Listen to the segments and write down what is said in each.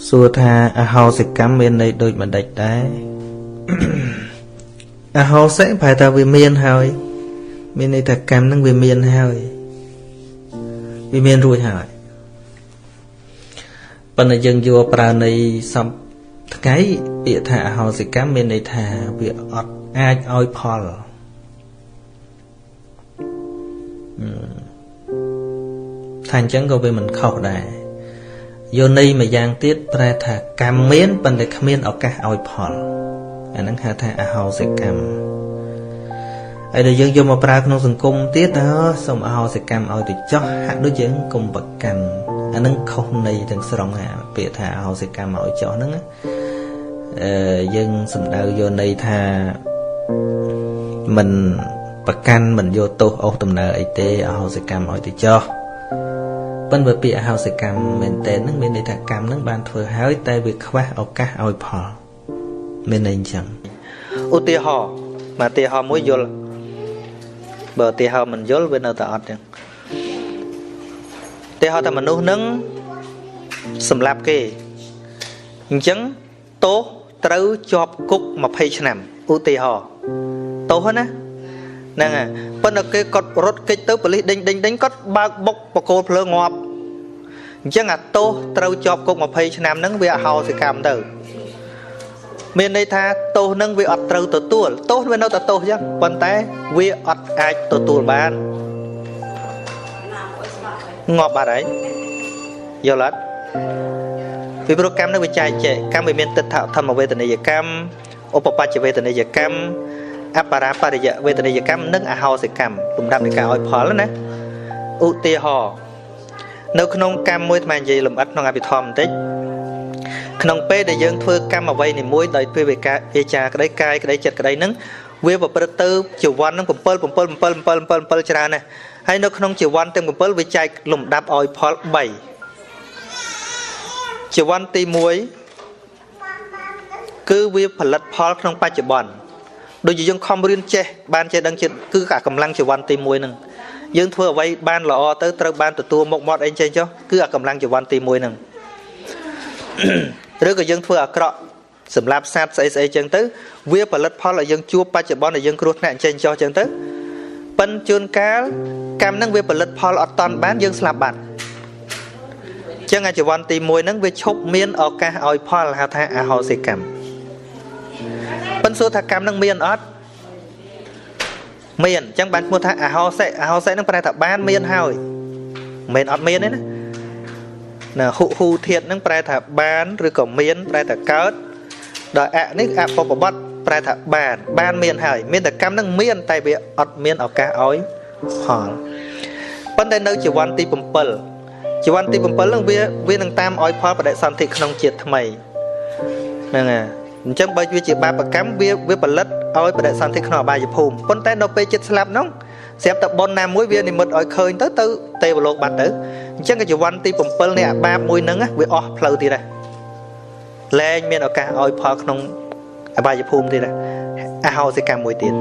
សួរថាអហោសិកម្មមានន័យដូចម្ដេចដែរអហោសិប្រែថាវាមានហើយមានន័យថាកម្មនឹងវាមានហើយវាមានរួចហើយប៉ុន្តែយើងយកប្រើន័យសំថ្ងៃពាក្យថាអហោសិកម្មមានន័យថាវាអត់អាចឲ្យផលថាអញ្ចឹងក៏វាមិនខុសដែរយោន័យមួយយ៉ាងទៀតប្រែថាកម្មមានប៉ុន្តែគ្មានឱកាសឲ្យផលអាហ្នឹងហៅថាអហោសិកម្មហើយដល់យើងយកមកប្រើក្នុងសង្គមទៀតអើសូមអហោសិកម្មឲ្យទៅចោះហាក់ដូចយើងកុំប្រកាន់អាហ្នឹងខុសន័យទាំងស្រុងអាពាក្យថាអហោសិកម្មឲ្យចោះហ្នឹងអឺយើងសំដៅយកន័យថាមិនប្រកាន់មិនយកទោសអស់ដំណើរអីទេអហោសិកម្មឲ្យទៅចោះប៉ុន្តែពាក្យអហោសិកម្មមែនតើហ្នឹងមានន័យថាកម្មហ្នឹងបានធ្វើហើយតែវាខ្វះឱកាសឲ្យផលមានន័យអញ្ចឹងឧទាហរណ៍មកឧទាហរណ៍មួយយល់បើឧទាហរណ៍មិនយល់វានៅតែអត់ចឹងឧទាហរណ៍ថាមនុស្សហ្នឹងសម្លាប់គេអញ្ចឹងទោសត្រូវជាប់គុក20ឆ្នាំឧទាហរណ៍ទោសណាហ្នឹងហើយប៉ុន្តែគេគាត់រត់គេចទៅប៉ូលីសដេញដេញដេញគាត់បើកបុកបកគោលភ្លើងងាប់អញ្ចឹងអាទោសត្រូវជាប់គុក20ឆ្នាំហ្នឹងវាអហោសិកម្មទៅមានន័យថាទោសហ្នឹងវាអត់ត្រូវទទួលទោសវានៅតែទោសអញ្ចឹងប៉ុន្តែវាអត់អាចទទួលបានងាប់បាត់ហើយយល់អត់ពីព្រោះកម្មនឹងវាចែកចែកកម្មវាមានទិដ្ឋធម្មវេទនីយកម្មឧបបច្ចវេទនីយកម្មអបរាបរិយវេទនីយកម្មនិងអហោសិកម្មលំដាប់នៃការឲ្យផលណាឧទាហរណ៍នៅក្នុងកម្មមួយអាត្មានិយាយលម្អិតក្នុងអភិធម្មបន្តិចក្នុងពេលដែលយើងធ្វើកម្មអ្វីនីមួយដោយពេលវិការវាចាក្តីកាយក្តីចិត្តក្តីហ្នឹងវាប្រព្រឹត្តទៅជីវ័នហ្នឹង7 7 7 7 7 7ច្រើនណាស់ហើយនៅក្នុងជីវ័នទាំង7វាចែកលំដាប់ឲ្យផល3ជីវ័នទី1គឺវាផលិតផលក្នុងបច្ចុប្បន្នដូចជាយើងខំរៀនចេះបានចេះដឹងជាតិគឺអាកម្លាំងជីវ័នទី1ហ្នឹងយើងធ្វើអ្វីបានល្អទៅត្រូវបានទទួលមុខមាត់អីចេះចុះគឺអាកម្លាំងជីវ័នទី1ហ្នឹងឬក៏យើងធ្វើអាក្រក់សម្រាប់សត្វស្អីស្អីចឹងទៅវាផលិតផលឲ្យយើងជួបបច្ចុប្បន្នឲ្យយើងគ្រោះថ្នាក់ចេញចុះចឹងទៅប៉ិនជួនកាលកម្មហ្នឹងវាផលិតផលអត់តន់បានយើងស្លាប់បាត់ចឹងអាជីវ័នទី1ហ្នឹងវាឈប់មានឱកាសឲ្យផលហៅថាអហោសិកម្មប៉ិនសួរថាកម្មហ្នឹងមានអត់មានអញ្ចឹងបានឈ្មោះថាអហោសិអហោសិហ្នឹងប្រែថាបានមានហើយមិនមែនអត់មានទេណាណាហុហូធាតហ្នឹងប្រែថាបានឬក៏មានប្រែថាកើតដល់អនេះអបបត្តិប្រែថាបានបានមានហើយមានតែកម្មហ្នឹងមានតែវាអត់មានឱកាសឲ្យផលប៉ុន្តែនៅជីវ័នទី7ជីវ័នទី7ហ្នឹងវានឹងតាមឲ្យផលបដិសន្ធិក្នុងជាតិថ្មីហ្នឹងហើយអញ្ចឹងបើវាជាបាបកម្មវាផលិតឲ្យបដិសន្ធិក្នុងអបាយភូមិប៉ុន្តែនៅពេលចិត្តស្លាប់ហ្នឹងស្រាប់តែបុណ្យណាមួយវានិមិត្តឲ្យឃើញទៅទៅទេវលោកបាត់ទៅអញ្ចឹងជីវ័នទី7នៃអាបាបមួយហ្នឹងវាអស់ផ្លូវទៀតដែរលែងមានឱកាសឲ្យផលក្នុងអបាយភូមិទៀតដែរអហោសិកម្មមួយទៀត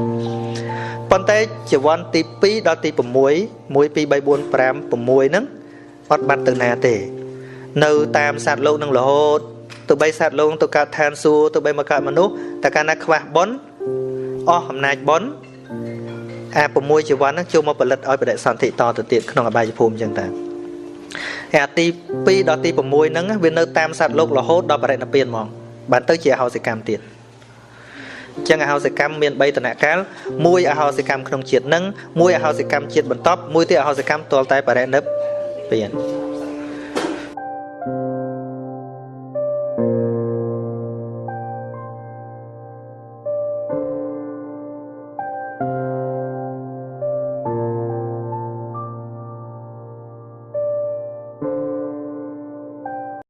ប៉ុន្តែជីវ័នទី2ដល់ទី6 1 2 3 4 5 6ហ្នឹងអត់បាត់ទៅណាទេនៅតាមសត្វលោកនឹងរហូតទោះបីសត្វលោកទៅកើតឋានសួគ៌ទោះបីមកកើតមនុស្សតែកាលណាខ្វះបុណ្យអស់អំណាចបុណ្យអា6ជីវ័នហ្នឹងចូលមកផលិតឲ្យបដិសន្ធិតទៅទៀតក្នុងអបាយភូមិអញ្ចឹងតាហើយអាទី2ដល់ទី6ហ្នឹងវានៅតាមសត្វលោករហូតដល់បរិណិព្វានហ្មងបានទៅជាអហោសិកម្មទៀតអញ្ចឹងអហោសិកម្មមាន3ដំណាក់កាលមួយអហោសិកម្មក្នុងជាតិហ្នឹងមួយអហោសិកម្មជាតិបន្ទាប់មួយទៀតអហោសិកម្មទាល់តែបរិណិព្វាន